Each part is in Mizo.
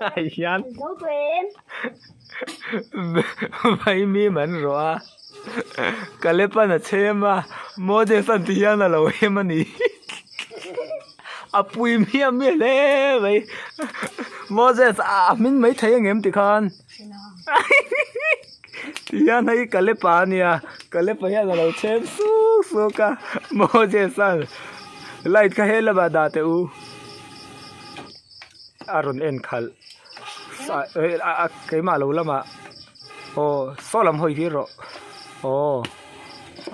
Ai hian vaimim an rawh a Kalepan a chhem a Moses an ti hian a lo hem a ni a pui miah miah hle mai Moses a hming mai thei ang em tikhan ti hian hei Kalepa a nia Kalepa hian a lo chhem suk suk a Moses an light kha he lamah dah teh u. A rawn en khalh a keimah lo lamah aw saw lam hawi hi rawh aw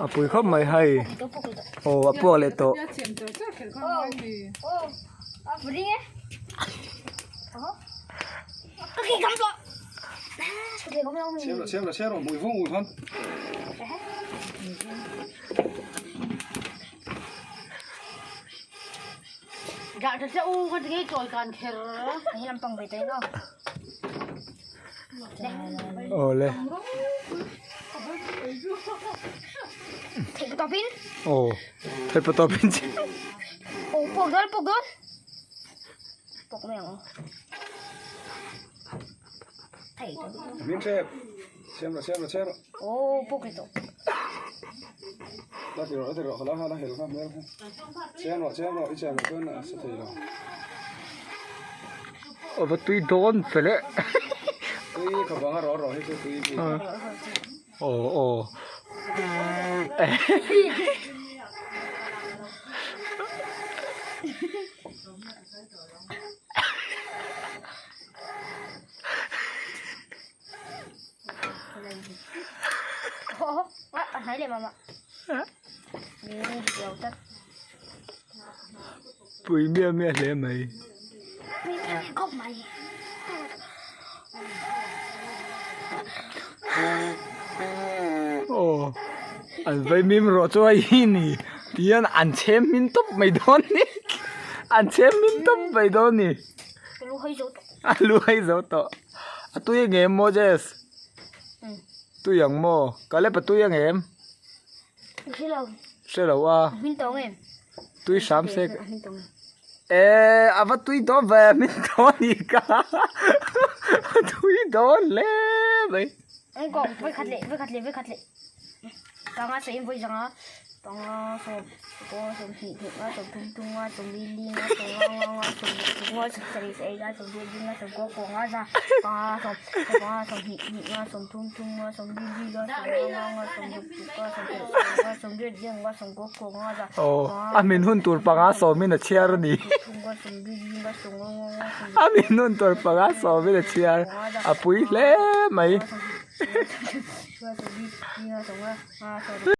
a pui khawp mai hei aw a puak leh tawh. Awle aw theih tawp in Aw va tui dawn fel e aw aw Pui miah miah hle mai. Aw an vaimim rawh chu hei hi ni tihian an chhem hmin tawp mai dawn ni an chhem hmin tawp mai dawn ni a lu hawi zo tawh a tui ang em Moses tui ang maw Caleb a tui ang em hre lo a tui hram se eh a va tui dawn ve min dawn ni ka a tui dawn hle mai. Aw a min hun tur panga sawmin a chhiar a ni a min hun tur panga sawmin a chhiar a pui hle mai.